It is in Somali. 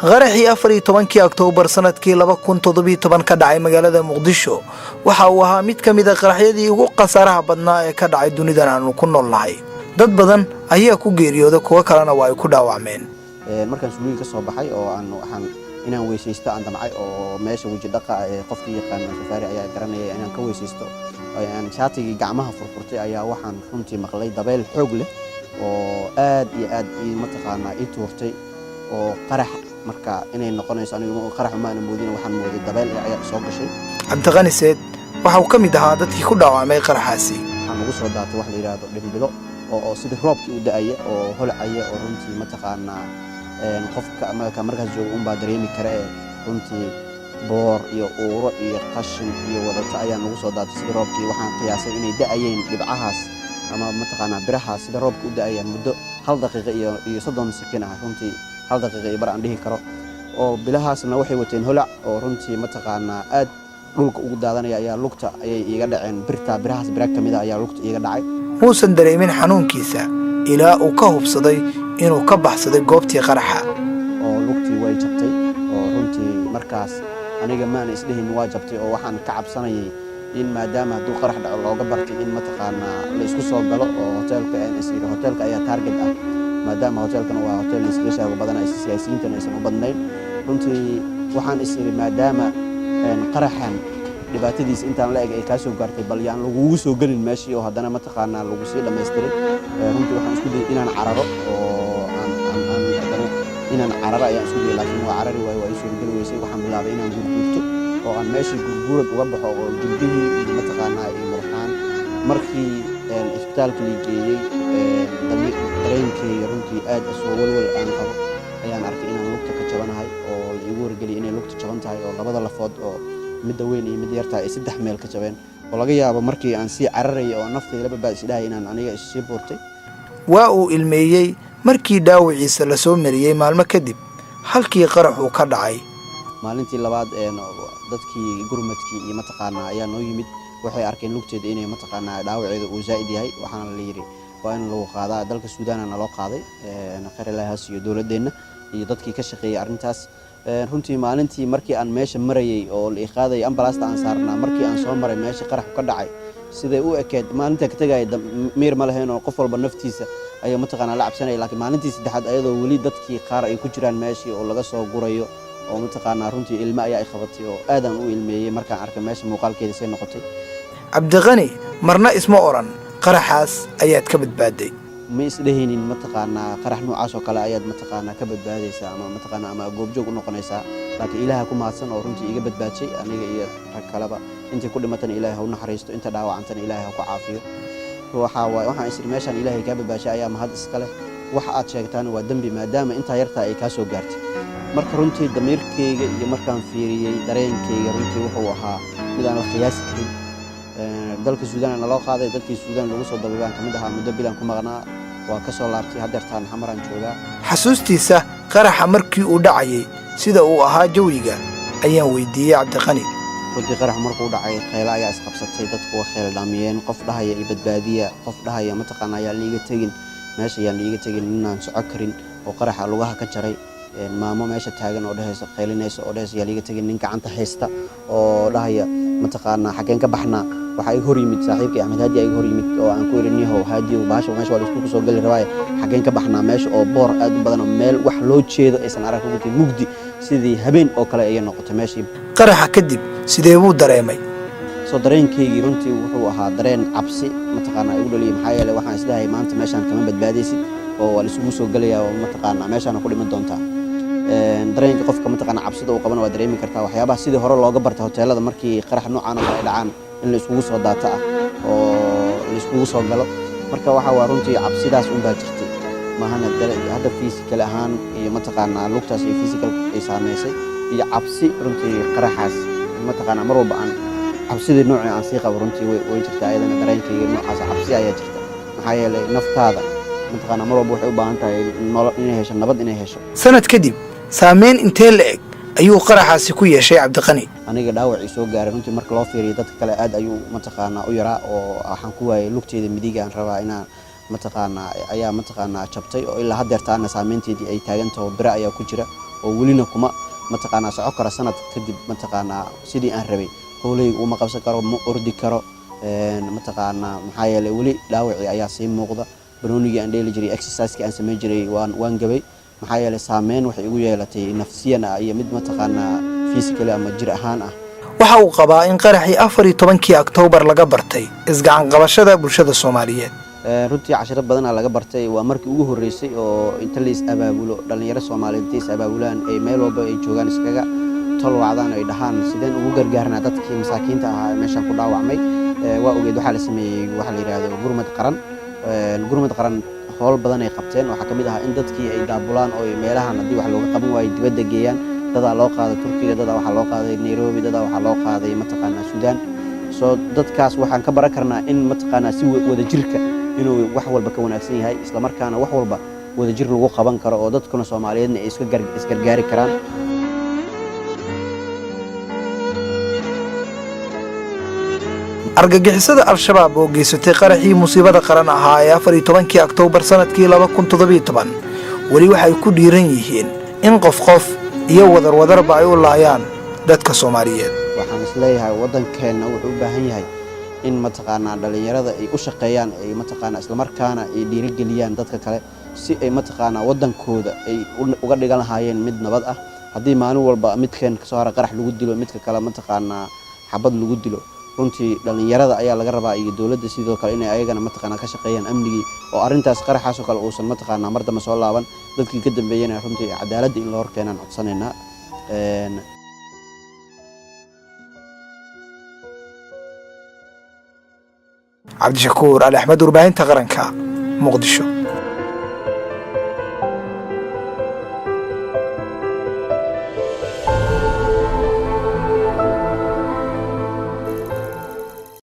Qaraxii 14-kii Oktoobar sanadkii 2017 ka dhacay magaalada Muqdisho waxa uu ahaa mid ka mid a qaraxyadii ugu khasaaraha badnaa ee ka dhacay dunidan aanu ku nool nahay. Dad badan ayaa ku geeriyooda, kuwo kalena waa ay ku dhaawacmeen. Markaan suuliga ka soo baxay oo aan waxaan inaan weysaysto aan damcay, oo meesha weji dhaqa ee qofkii yaqaana Safaari ayaa garanaya, inaan ka weysaysto aan shaatigii gacmaha furfurtay, ayaa waxaan runtii maqlay dabeyl xoog leh oo aad iyo aad mataqaanaa ii tuurtay oo qarax. Marka inay noqonayso anigu qarax maana moodin, waxaan mooday dabeyl ayaa soo gashay. Cabdiqani Seed waxa uu ka mid ahaa dadkii ku dhaawacmay qaraxaasi. Waxaan ugu soo daatay wax la yidhaahdo dhimbilo oo sidii roobkii u da'aya oo holcaya, oo runtii mataqaanaa qofka marka markaas jooga unbaa dareemi kara ee runtii boor iyo uuro iyo qashin iyo wadata ayaa nagu soo daatay sidii roobkii. Waxaan qiyaasay inay da'ayeen dhibcahaas ama mataqaanaa birahaas sida roobka u da'aya muddo 1 daqiiqo iyo 30 sekin ah, runtii 1 daqiiqa iyo bar aan dhihi karo, oo bilahaasna waxay wateen holac oo runtii mataqaanaa aad dhulka ugu daadanaya ayaa lugta ayay iiga dhaceen. Birta birahaas bira ka mid a ayaa lugta iiga dhacay. Muusan dareemin xanuunkiisa ilaa uu ka hubsaday inuu ka baxsaday goobtii qaraxa. Oo lugtii way jabtay, oo runtii markaas aniga maana isdhehin waa jabtay, oo waxaan ka cabsanayay in maadaama hadduu qarax dhaco looga bartay in mataqaanaa la isku soo galo oo hoteelka aan is yidhi hoteelka ayaa target ah, maadaama hoteelkan waa hotel la iskaga shaago badan, ay siyaasiyiintana aysan u badnayn. Runtii waxaan is idhi maadaama qaraxan dhibaatadiisa intaan la eg ay kaa soo gaartay, bal yaan lagugu soo gelin meeshii oo haddana mataqaanaa lagu sii dhammaystirin. Runtii waxaan isku dayay inaan cararo oo aan haddana inaan cararo ayaan isku dayay, laakiin waa carari waayo, waa ii suurageli weysay. Waxaan bilaabay inaan gurguurto oo aan meeshii gurguurad uga baxo oo jilbihii iyo mataqaanaa iyo madaxaan. Markii isbitaalka la geeyey, dareenkeyga runtii aad isoo walwal aan qabo ayaan arkay inaan lugta ka jabanahay, oo la iigu wargeliyay inay lugta jaban tahay, oo labada lafood oo midda weyn iyo midda yartahay ay saddex meel ka jabeen, oo laga yaabo markii aan sii cararayay oo naftayda la badbaad isdhahay inaan aniga issii buurtay. Waa uu ilmeeyey markii dhaawiciisa la soo mariyey maalmo kadib halkii qaraxuu ka dhacay. Maalintii labaad dadkii gurmadkii iyo mataqaanaa ayaa noo yimid. Waxay arkeen lugteeda inay mataqaanaa dhaawaceeda uu zaa'id yahay, waxaana la yidhi waa in lagu qaadaa dalka Suudaana. Naloo qaaday, khayr Ilaahi ha siiyo dowladdeenna iyo dadkii ka shaqeeyey arrintaas. Runtii maalintii markii aan meesha marayey oo la ii qaadayay ambalaasta aan saarnaa, markii aan soo maray meesha qaraxu ka dhacay siday u ekeed, maalinta ka tegaya miir ma lahayn oo qof walba naftiisa ayaa mataqaanaa la cabsanaya. Laakiin maalintii saddexaad, ayadoo weli dadkii qaar ay ku jiraan meeshii oo laga soo gurayo oo mataqaanaa, runtii ilmo ayaa i qabatay oo aadaan u ilmeeyey markaan arkay meesha muuqaalkeeda say noqotay. Cabdiqani marna isma odhan qaraxaas ayaad ka badbaadday. Ma isdhehaynin mataqaanaa qarax noocaas oo kale ayaad mataqaanaa ka badbaadaysaa ama mataqaanaa ama goobjoog u noqonaysaa, laakiin Ilaaha ku mahadsan oo runtii iga badbaadshay aniga iyo rag kaleba. Intii ku dhimatana Ilaahay ha u naxariisto, inta dhaawacantana Ilaahay ha ku caafiyo. Waxaa waaye waxaan isiri meeshaan Ilaahay kaa badbaadshay ayaa mahad iska leh, waxa aad sheegtaana waa dembi maadaama intaa yartaa ay kaa soo gaartay. Marka runtii damiirkayga iyo markaan fiiriyey dareenkayga, runtii wuxuu ahaa mid aan la qiyaasi karin. Dalka Suudaan naloo qaaday, dadkii Suudaan lagu soo dabibaan ka mid ahaa. Muddo bilaan ku maqnaa, waa ka soo laabtay, haddeertaan Xamaraan joogaa. Xasuustiisa qaraxa markii uu dhacayay sida uu ahaa jawiga ayaan weydiiyey Cabdiqani. Runtii qarax markuu dhacay kheylo ayaa isqabsatay, dadku waa kheylo dhaamiyeen, qof dhahaya i badbaadiya, qof dhahaya mataqaana ayaan liiga tegin meesha, ayaan liiga tegin, ninaan soco karin oo qaraxa lugaha ka jaray, maamo meesha taagan oo dhehaysa, qaylinaysa oo dhehaysa yaa liiga tegin, nin gacanta haysta oo dhahaya mataqaanaa xaggeen ka baxnaa. Waxaa iga hor yimid saaxiibkii Axmed Haadi iga hor yimid oo aan ku idhi, "Nihow Haadiyow, bahasha meesha waa laisku soo geli rabaaye, xaggeen ka baxnaa?" Meesha oo boor aad u badan oo meel wax loo jeedo aysan arag, runtii mugdi sidii habeen oo kale ayay noqotay meeshii. Qaraxa kadib sidee buu dareemay? Soo dareenkaygii runtii wuxuu ahaa dareen cabsi mataqaanaa igu dhaliyay, maxaa yeelay waxaan isdhahay maanta meeshaan kama badbaadaysid oo waa laisugu soo gelayaa oo mataqaanaa meeshaana ku dhiman doontaa. Dareenka qofka mataqaanaa cabsida uu qabana waa dareemi kartaa. Waxyaabaha sidii hore looga bartay hoteelada markii qarax noocaan oo kale ay dhacaan in la iskugu soo daata ah oo la iskugu soo galo. Marka waxa waa runtii cabsidaas unbaa jirtay maahana hadda physical ahaan iyo mataqaanaa lugtaas iyo physical ay saamaysay iyo cabsi runtii qaraxaas mataqaanaa mar walba aan cabsidii noocii aan sii qabo runtii way jirtaa ayadana. Dareenkayga noocaas cabsi ayaa jirta, maxaa yeelay naftaada mataqaanaa mar walba waxay u baahan tahay nolol inay hesho, nabad inay hesho. Sanad kadib saameyn intee la eg ayuu qaraxaasi ku yeeshay Cabdiqani? Aniga dhaawacii soo gaaray runtii marka loo fiiriyo dadka kale aad ayuu mataqaanaa u yaraa, oo waxaan ku waayay lugteeda midiga aan rabaa inaan mataqaanaa ayaa mataqaanaa jabtay, oo ilaa haddeertaana saameynteedii ay taagan taho, biro ayaa ku jira. Oo welina kuma mataqaanaa soco karo sanad kadib mataqaanaa sidii aan rabay howlahayga uma qabsan karo, ma ordi karo mataqaanaa, maxaa yeelay weli dhaawacii ayaa sii muuqda. Banoonigii aan dheeli jiray, exerciseki aan samayn jiray waan gabay, maxaa yeelay saameyn waxay igu yeelatay nafsiyan ah iyo mid mataqaanaa physically ama jir ahaan ah. Waxa uu qabaa in qaraxii 14-kii Oktoobar laga bartay isgacanqabashada bulshada Soomaaliyeed. Runtii cashiro badanaa laga bartay. Waa markii ugu horreysay oo inta la is abaabulo, dhallinyaro Soomaaliyeed intay is abaabulaan, ay meel walba ay joogaan iskaga tolwacdaan, ay dhahaan sideen ugu gargaarnaa dadkii masaakiinta ahaa ee meeshaan ku dhaawacmay. Waa ogeed, waxaa la sameeyey waxaa la yidhaahdo gurmad qaran. Gurmad qaran howl badan ay qabteen. Waxaa ka mid ahaa in dadkii ay daabulaan oo meelahan haddii wax looga qaban waayo dibadda geeyaan. Dadaa loo qaaday Turkiga, dadaa waxaa loo qaaday Nairobi, dadaa waxaa loo qaaday mataqaanaa Suudaan. Soo dadkaas waxaan ka baran karnaa in mataqaanaa si wadajirka inuu wax walba ka wanaagsan yahay, islamarkaana wax walba wadajir lagu qaban karo oo dadkuna Soomaaliyeedna ay isgargaari karaan. Argagixisada Al-Shabaab oo geysatay qaraxii musiibada qaran ahaa ee 14-kii Oktoobar sanadkii 2017 weli waxay ku dhiiran yihiin in qof qof iyo wadar wadarba ay u laayaan dadka Soomaaliyeed. Waxaan isleeyahay waddankeenna wuxuu u baahan yahay in mataqaanaa dhallinyarada ay u shaqeeyaan, ay mataqaanaa islamarkaana ay dhiirigeliyaan dadka kale si ay mataqaanaa waddankooda ay uga dhigan lahaayeen mid nabad ah. Haddii maalin walba midkeen kasoo hara qarax lagu dilo, midka kale mataqaanaa xabad lagu dilo, runtii dhallinyarada ayaa laga rabaa iyo dowladda sidoo kale inay ayagana mataqaanaa ka shaqeeyaan amnigii oo arrintaas qaraxaasoo kale uusan mataqaanaa mar dambe soo laaban. Dadkii ka dambeeyena runtii cadaaladda in loo horkeenaan codsanaynaa. Cabdishakuur Ali Axmed, Warbaahinta Qaranka, Muqdisho.